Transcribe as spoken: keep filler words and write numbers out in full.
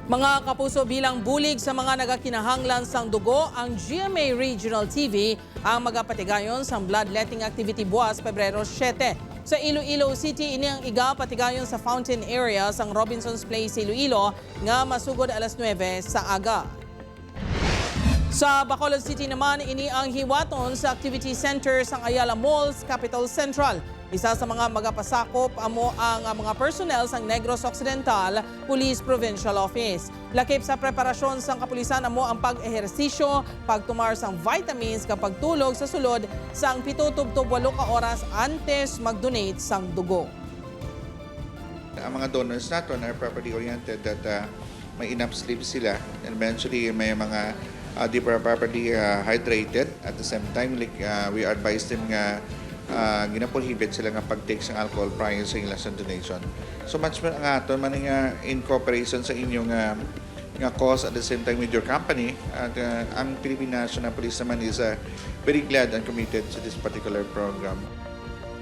Mga kapuso, bilang bulig sa mga nagakinahanglan sang dugo, ang G M A Regional T V ang magapatigayon sang bloodletting activity buwas Pebrero siete. Sa Iloilo City, ini ang igapatigayon sa fountain area sang Robinson's Place, Iloilo, nga masugod alas nuebe sa aga. Sa Bacolod City naman, ini ang hiwaton sa Activity Center sang Ayala Malls, Capital Central. Isa sa mga magapasakop amo ang mga personnel sang Negros Occidental Police Provincial Office. Lakip sa preparasyon sang kapulisan amo ang pag-ehersisyo, pagtumar sang vitamins, kag pagtulog sa sulod sang pito tubtob walo ka oras antes mag-donate sang dugo. Ang mga donors naton are properly oriented, that uh, may enough sleep sila, and eventually may mga uh, di pa properly uh, hydrated. At the same time, like, uh, we advise them nga uh, ginaprohibit sila nga pag-take sang alcohol prior sa ilang donation. So much man ang aton man nga in cooperation sa inyong uh, nga cause, at the same time with your company. At uh, ang Philippine National Police naman is uh, very glad and committed to this particular program.